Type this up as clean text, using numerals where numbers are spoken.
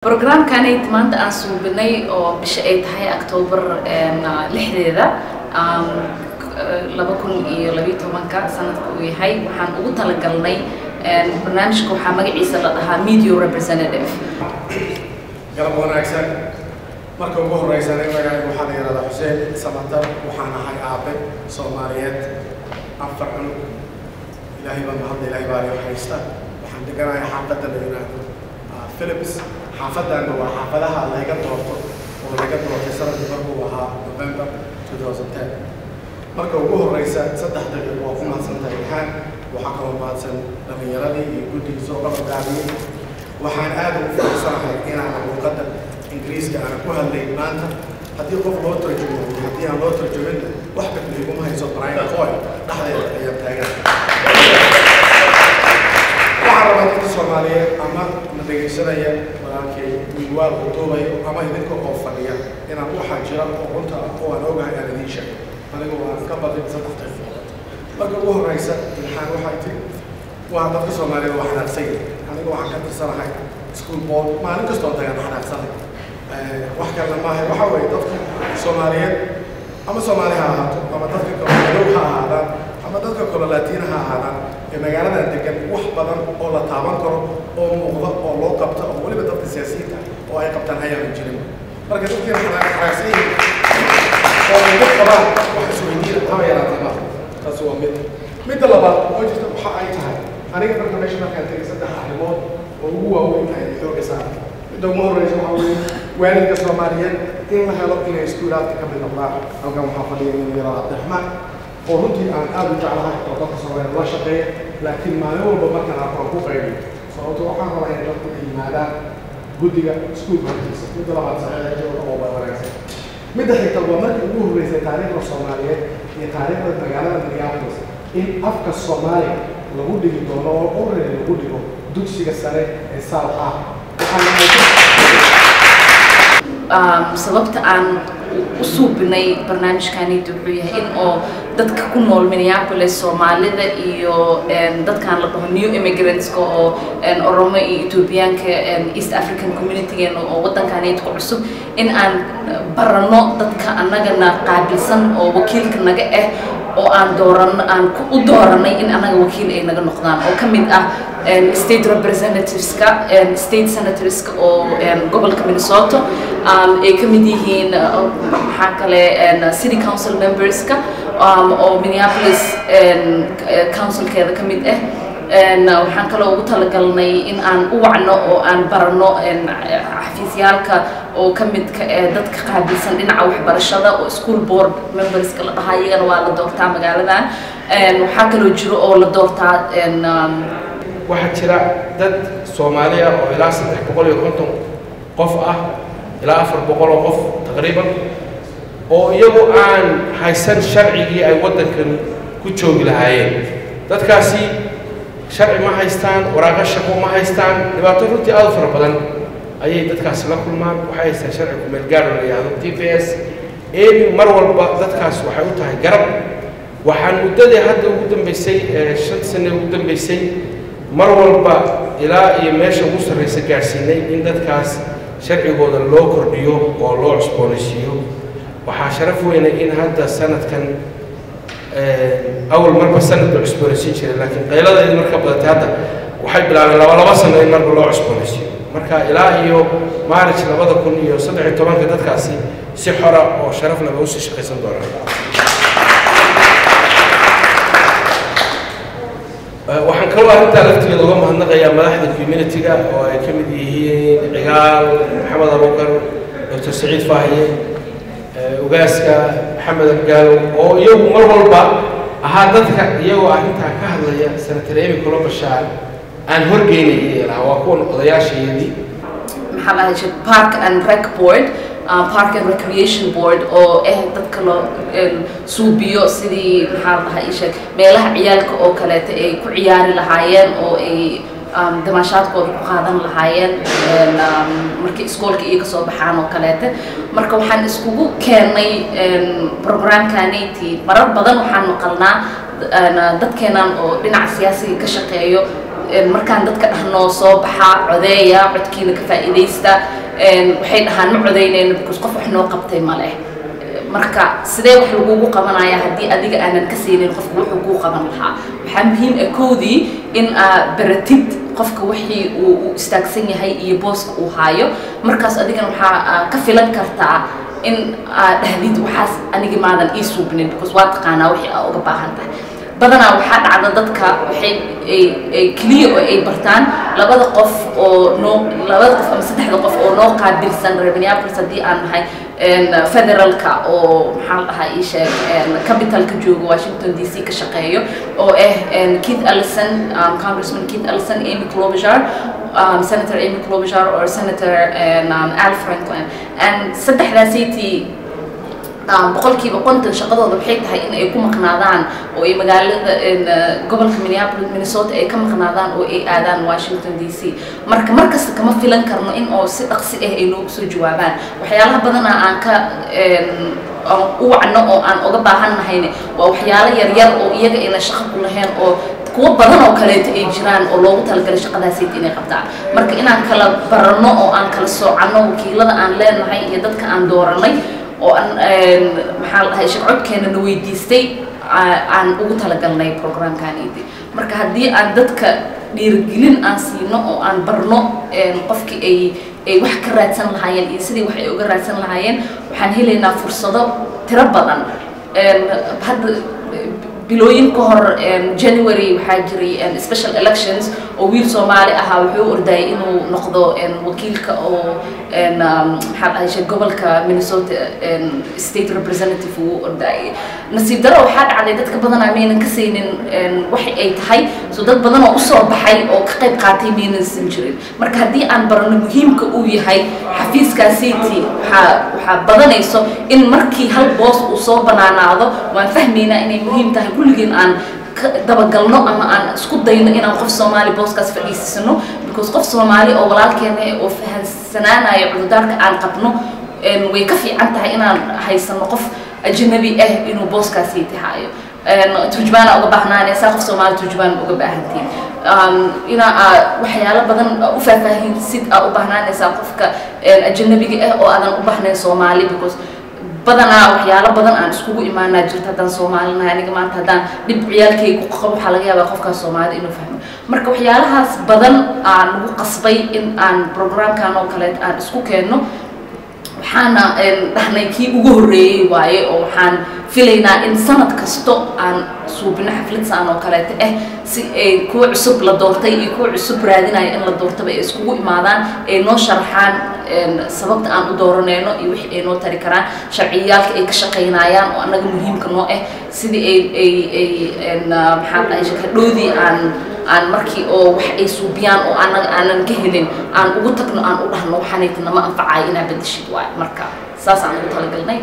Programkanayt maanta aan suubinay oo bisha ay tahay Octoobar 6deeda 2012-ka sanadka uu yahay, waxaan ugu talagalnay barnaamijka waxaa magaciisa la dhahaa Media Representative. Galab wanaagsan. Marka ugu horeysa, magacayga waxaa la yidhahdaa Xuseen Samatar. Waxaan ahay aabe Soomaaliyeed, 4 cunug. Ilaahay baa mahadda, Ilaahay baa loo haysta. Waxaan deganahay xaafadda la yidhaahdo Philips. Xaafaddaana waa xaafadaha laga doorto oo laga doortay sanadkii markuu ahaa November 2010. Marka ugu horeysa, 3 daqiiqo, waa ku mahadsantahay Ilhaan. Waxaa kaloo mahadsan dhalinyaradii iyo guddigii soo qabagaabiyey. Waxaan aad ugu faraxsanahay inaan luuqadda Ingiriiska aan ku hadlayn maanta. Haddii qof loo tarjumo iyo haddii aan loo tarjuminna, wax badna iguma hayso. Brian Coy dhexdeeda ayaan taagan. Waxaan rabaa dadka Soomaaliyeed ama na dhegaysanaya, walaalkay wiilwaal uu duubayo ama idinka oo fadhiya, inaan waxaa jira oo runta ah oo aan ogahay aan idiin sheego, anigu waan ka badin 3 daqiiqo. Marka ugu horeysa, Ilxaan waxay tiri waa dadka Soomaaliyeed waa xanaaqsan yahay. Aniga waxaan ka tirsanahay school board, maalin kastoo tagaan xanaaqsanahay. Wax kalena maaha, waxa weeye dadka Soomaaliyeed, ama Soomaali ha ahaato ama dadka kale madow ha ahaadaan ama dadka kale Laatiina ha ahaadaan ee magaaladan degan, wax badan oo la taaban karo oo muuqda oo loo qabta oo weliba dadka siyaasiyiinta oo ay qabtaan ayaanan jirin. Marka dadkiina xanaaqsan yihiin oo ay dad qabaan wax isweydiina haba yaraatee maaha. Taasi waa mid. Midda labaad oo jirta waxa ay tahay, aniga marka meesha markaan tegay, 3 arrimood oo ugu waaweyn ay xooga saaray. Midda ugu horreysa waxaa weeye waalidka Soomaaliyeed in la helo inay iskuulaadka ka mid noqdaan. Halkan waxaa fadhiya nin yaro Cabdiraxmaan oo runtii aan aad u jeclahay oo dadka Soomaaliyeed la shaqeeya, laakiin maalin walba markaan arko aan ku qaybiyo, sababto waxaan rabaa inay dadku ay yimaadaan guddiga iskuulka hortiisa. Midda labaad, saxiixa jooga oo waa wanaagsan. Midda xigta waa markii ugu horreysay taariikhda Soomaaliyeed iyo taariikhda magaalada Minneapolis in afka Soomaaliga lagu dhigi doono oo already lagu dhigo dugsiga sare ee South ah. Sababta aan u suubinay barnaamijkanayt wuxuu yahay in oo dadka ku nool Minneapolis, Soomaalida iyo dadkan la dhaho new immigrantska oo Oromo iyo Ethoobiyaanka, East African communitygeena oo waddankanayt ku cusub, in aan barano dadka annagana qaabilsan oo wakiilka naga ah oo aan dooran aan u dooranay in annaga wakiil ay naga noqdaan, oo ka mid ah state representativeska, state senatorska oo gobolka Minnesota ay ka mid yihiin, maxaa kale, city council memberska oo Minneapolis councilkeeda ka mid ah. Waxaan kaloo ugu talagalnay in aan u wacno oo aan barano xafiisyaalka oo ka midka ee dadka qaabilsan dhinaca waxbarashada oo school board memberska la dhahaa. Iyagana waa la doortaa magaaladan. Waxaa kaloo jiro oo la doortaa. Waxaa jira dad Soomaali ah oo ilaa 350 qof ah, ilaa 400 oo qof taqriiban, oo iyagu aan haysan sharcigii ay waddankan ku joogi lahaayeen. Dadkaasi sharci ma haystaan, waraaqo shaqo ma haystaan. Dhibaato runtii aad u fara badan ayay dadkaasi la kulmaan. Waxay haystaan sharci kumeel gaar oo la yidhaahdo TPS. Ebi mar walba dadkaas waxay u tahay garab. Waxaan muddadii hadda ugu dambeysay, 5 sane ugu dambeysay, mar walba ilaa iyo meesha ugu sarraysa gaadhsiinay in dadkaas sharcigooda loo kordhiyo oo loo cusboonaysiiyo. Waxaa sharaf weyna in hadda sanadkan, awal marba sanad ba cusboonaysiin jiray, laakiin qayladeedi marka badatay hadda waxay bilaabeen 2 sano in marba loo cusboonaysiiyo. Marka ilaa iyo Maarij 2013-ka dadkaasi si xora oo sharaf leh ba usii shaqaysan doonaan. Waxaan kaloo arrintaa laftigeeda uga mahadnaqayaa madaxda community-ga oo ay ka mid yihiin Cigaal Maxamed Abuukar, Doctor Saciid Faahiye, ugaaska Maxamed Abgaalo, oo iyagu mar walba ahaa dadka iyagoo arrintaa ka hadlaya Senator Amy Klobuchar aan horgeynayay lahaa waa kuwan odayaashayadii. Maxaa la dhahay, Park and Rec Board, Park and Recreation Board, oo ah dadka loo suubiyo sidii, maxaa la dhahaa, ii sheeg, meelaha ciyaalka oo kaleeta ay ku ciyaari lahaayeen oo ay damaashaadkooda ku qaadan lahaayeen markii iskoolka iyo kasoo baxaan oo kaleete. Marka waxaan iskugu keennay programkanati. Marar badan waxaan maqalnaa dadkeenan oo dhinaca siyaasiga ka shaqeeyo Markaan dadka dhahno soo baxa, codeeya, codkiina ka faa'iidaysta, waxay dhahaan ma codeynayno because qof wax noo qabtay ma leh. Marka sidee wax lagugu qabanaya haddii adiga aanan ka siinin qofka wuxuu kuu qaban lahaa? Waxaa muhiim ah koodii in aad baratid qofka wixii uu istaagsan yahay iyo booska uu haayo. Markaas adigana waxaa ka filan kartaa in aad dhahdid waxaas aniga maadan ii suubinin, because waa taqaanaa wixii aa uga baahan tahay. Badanaa waxaa dhacda dadka waxay ay keliya oo ay bartaan labada qof oo noo, labada qof ama saddexda qof oo noo qaabilsan reer Minneapolis haddii aan nahay, federalka oo maxaa la dhahaa ii sheeg capitalka jooga, Washington DC ka shaqeeyo, oo ah Keith Ellison, Congressman Keith Ellison, Amy Klobuchar, Senator Amy Klobuchar or Senator Al Franken. And saddexdaasaytii 50% shaqadooda waxay tahay in ay ku maqnaadaan oo ay magaalada gobolka Minneapolis, Minnesota ay ka maqnaadaan oo ay aadaan Washington DC. Marka markasta kama filan karno in oo si dhaqsi ah ay noogu soo jawaabaan. Waxyaalaha badanaa aan ka u wacno oo aan uga baahan nahayne waa waxyaalo yaryar oo iyaga ayna shaqo ku lahayn oo kuwo badan oo kaleeto ay jiraan oo loogu talagalay shaqadaasayt inay qabtaan. Marka inaan kala baranno oo aan kala soocanno wakiilada aan leenahay iyo dadka aan dooranay oo aan maxaa la dhahay shaqcodkeena na weydiistay aan ugu talagalnay programkanidi. Marka haddii aan dadka dhiirigelin aan siino oo aan barno qofkii ay wax ka raadsan lahaayeen iyo sidii wax ay uga raadsan lahaayeen, waxaan helaynaa fursado tiro badan. Hadda bilooyin ka hor, January, waxaa jiray special elections oo wiil Soomaali ahaa wuxuu ordayay inuu noqdo wakiilka oo maxaa dhahay gobolka Minnesota, state representative uu ordayay. Nasiib daro waxaa dhacday dadka badanaa maynan ka saynin wax ay tahay, so dad badan oo usoo baxay oo ka qayb qaatay maynansan jirin. Marka haddii aan barano muhiimka uu yahay xafiiskaasiti, waxaa badanayso in markii hal boos uu soo banaanaado waan fahmaynaa inay muhiim tahay kulligeen aan dabagalno ama aan isku dayno inaan qof Soomaali booskaas fadhiisano, because qof Soomaali oo walaalkeena oo fahansanaanayo cudurdaarka aan qabno way ka fiican tahay inaan haysano qof ajnabi ah inuu booskaasi tihaayo. Turjumaana uga baahnaanaysaa, qof Soomaali turjumaan uga baahantiin, inaa waxyaalo badan u faahfaahin sid aa u baahnaanaysaa qofka ajnabiga ah oo aadan u baahnayn Soomaali, because badanaa waxyaalo badan aan iskugu imaanaa jirto haddaan Soomaalinahay. Aniga maanta haddaan dhib ciyaalkayga ku qabo, waxaa laga yaabaa qofkaas Soomaalida inuu fahmo. Marka waxyaalahaas badan aan lagu qasbay in aan programkan oo kaleet aan isku keenno. Waxaana dhahnay kii ugu horreeyey waaye oo waxaan filaynaa in sanad kasto aan suubino xaflad saan oo kaleeta ah, si ay kuwa cusub la doortay iyo kuwa cusub raadinayo in la doortaba ay iskugu imaadaan, ay noo sharaxaan sababta aan u dooranayno iyo wixii ay noo tari karaan, sharciyaalka ay ka shaqaynayaan oo annaga muhiimka noo ah, sidii ay maxaa dhahay hadhoodii aan markii oo wax ay suubiyaan oo annaga aanan ka helin aan ugu tagno, aan u dhahno waxaanayta nama anfacayo, inaa bedeshid waayo. Marka saas aan ugu talagalnay.